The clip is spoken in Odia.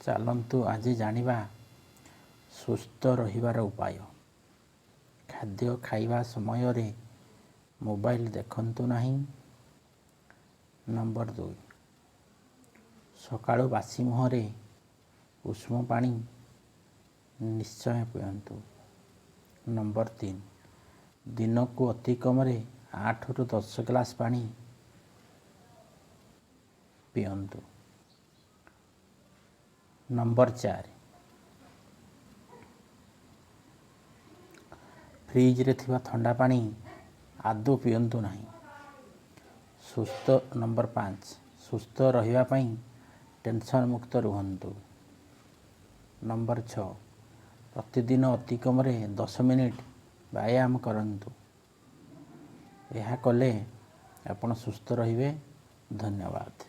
ଚାଲନ୍ତୁ ଆଜି ଜାଣିବା ସୁସ୍ଥ ରହିବାର ଉପାୟ। ଖାଦ୍ୟ ଖାଇବା ସମୟରେ ମୋବାଇଲ ଦେଖନ୍ତୁ ନାହିଁ। ନମ୍ବର 2, ସକାଳୁ ବାସି ମୁହଁରେ ଉଷୁମ ପାଣି ନିଶ୍ଚୟ ପିଅନ୍ତୁ। ନମ୍ବର 3, ଦିନକୁ ଅତି କମରେ 8ରୁ 10 ଗ୍ଲାସ୍ ପାଣି ପିଅନ୍ତୁ। ନମ୍ବର 4, ଫ୍ରିଜରେ ଥିବା ଥଣ୍ଡା ପାଣି ଆଦୌ ପିଅନ୍ତୁ ନାହିଁ। ସୁସ୍ଥ ନମ୍ବର 5, ସୁସ୍ଥ ରହିବା ପାଇଁ ଟେନସନ୍ ମୁକ୍ତ ରୁହନ୍ତୁ। ନମ୍ବର 6, ପ୍ରତିଦିନ ଅତି କମରେ 10 ମିନିଟ୍ ବ୍ୟାୟାମ କରନ୍ତୁ। ଏହା କଲେ ଆପଣ ସୁସ୍ଥ ରହିବେ। ଧନ୍ୟବାଦ।